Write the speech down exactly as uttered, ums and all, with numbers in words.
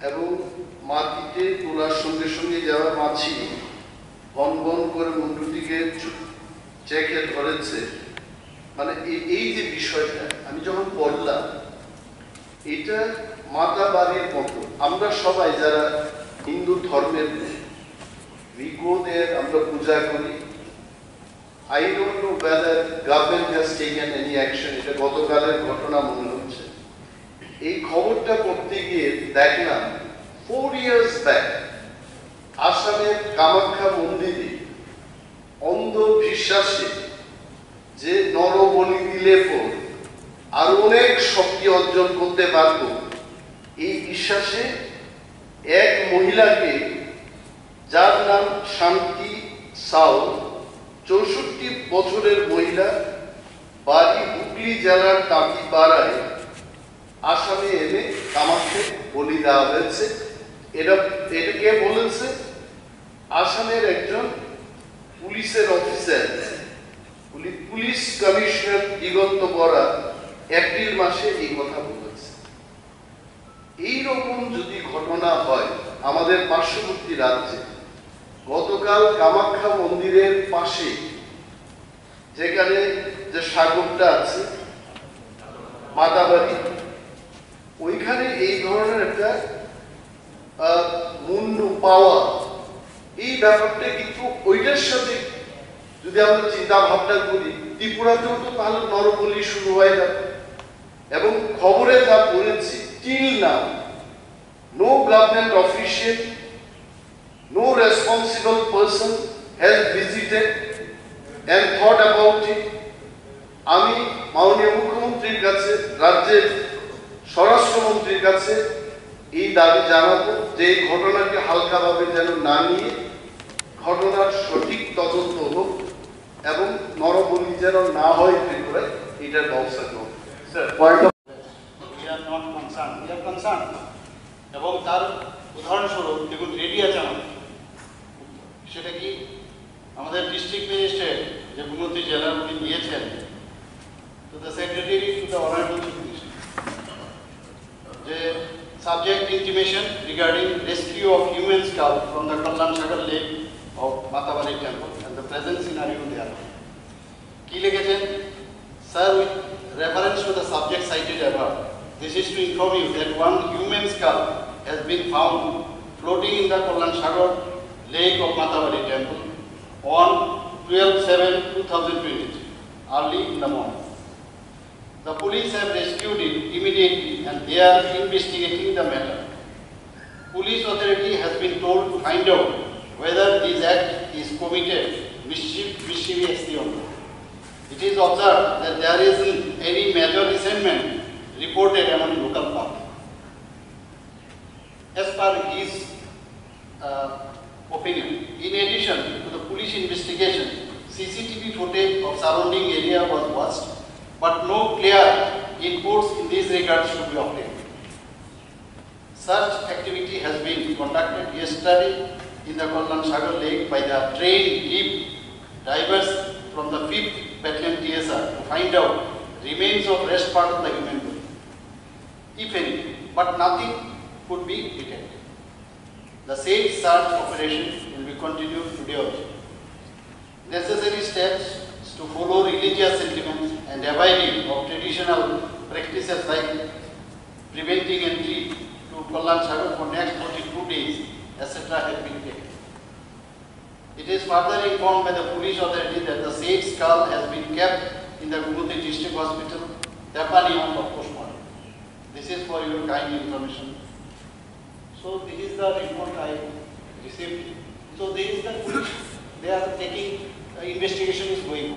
এবং মাটিতে তোলার সঙ্গে সঙ্গে যারা মাছি ভন ভন করে মুন্ডুটিকে চু-, চেখে ধরেছে, মানে এই, এই যে বিষয়টা আমি যখন পড়লাম, এটা মাতাবাড়ির মতো। আমরা সবাই যারা হিন্দু ধর্মের, we go there, আমরা পূজা করি। I don't know whether government has taken any action. এটা গতকালের ঘটনা মনে হচ্ছে। এই খবরটা পড়তে গিয়ে দেখলাম, ফোর ইয়ার্স ব্যাক আসামের কামাখ্যা মন্দিরে অন্ধ বিশ্বাসে যে নরবলি দিলে পর আরো অনেক শক্তি অর্জন করতে পারবো, এই বিশ্বাসে এক মহিলাকে, যার নাম শান্তি সাউ, চৌষট্টি বছরের মহিলা, বাড়ি হুগলি জেলার তাঁতিপাড়ায়, আসামে এনে কামাখ্যে বলি দেওয়া হয়েছে। এটা, এটা কে বলেছে? আসামের একজন পুলিশের অফিসার, পুলি-, পুলিশ কমিশনার দিগন্ত বরা এপ্রিল মাসে এই কথা বলেছে। এই রকম যদি ঘটনা হয় আমাদের পার্শ্ববর্তী রাজ্যে, গতকাল কামাখ্যা মন্দিরের পাশে যেখানে যে সাগরটা আছে, মাতাবাড়ি, ওইখানে এই ধরনের একটা, আহ, মুন্ডু পাওয়া, এই ব্যাপারটা কিন্তু ওইটার সাথে যদি আমরা চিন্তা ভাবনা করি, ত্রিপুরাতেও তো তাহলে নরবলি শুরু হয় না। এবং খবরে যা পড়েছি, till now no government official, no responsible person has visited and thought about it. আমি মাননীয় মুখ্যমন্ত্রীর কাছে, রাজ্যের স্বরাষ্ট্রমন্ত্রীর কাছে এই দাবি জানাবো যে এই ঘটনাকে হালকাভাবে যেন না নিয়ে ঘটনার সঠিক তদন্ত হোক এবং নরবলি যেন না হয় ত্রিপুরায়, এটার ব্যবস্থা গ্রহণ। Sir, point of We are not concerned, we are concerned. এবং তার উদাহরণস্বরূপ দেখুন, রেডি আছে আমার, সেটা কি আমাদের ডিস্ট্রিক্ট ম্যাজিস্ট্রেট যে গুমতি জেলার উনি দিয়েছেন, to the secretary, to the honorable chief minister, যে subject intimation regarding rescue of human skull from the Kalyan Sagar lake of Matabari temple and the present scenario there. কি লিখেছেন? Sir, with reference to the subject cited above, this is to inform you that one human skull has been found floating in the Kalyan Sagar lake of Matabari temple on twelve seven two thousand twenty-three, early in the morning. The police have rescued it immediately and they are investigating the matter. Police authority has been told to find out whether this act is committed mischief-, mischievously only. It is observed that there isn't any major resentment reported among local public. As per his, uh, opinion, in addition to the police investigation, C C T V footage of surrounding area was watched, but no clear inputs in this regard should be obtained. Search activity has been conducted yesterday in the Kalyan Sagar Lake by the trained deep divers from the fifth Battalion T S R to find out remains of rest part of the human body, if any, but nothing could be detected. The said search operation will be continued today also. Necessary steps to follow religious sentiments and abiding of traditional practices like preventing entry to Kalyan Sagar for next forty-two days, et cetera have been taken. It is further informed by the police authority that the said skull has been kept in the Gumoti District Hospital, Tepani, for postmortem. This is for your kind information. So this is the report I received. So this is the police. They are taking, uh, investigation is going on.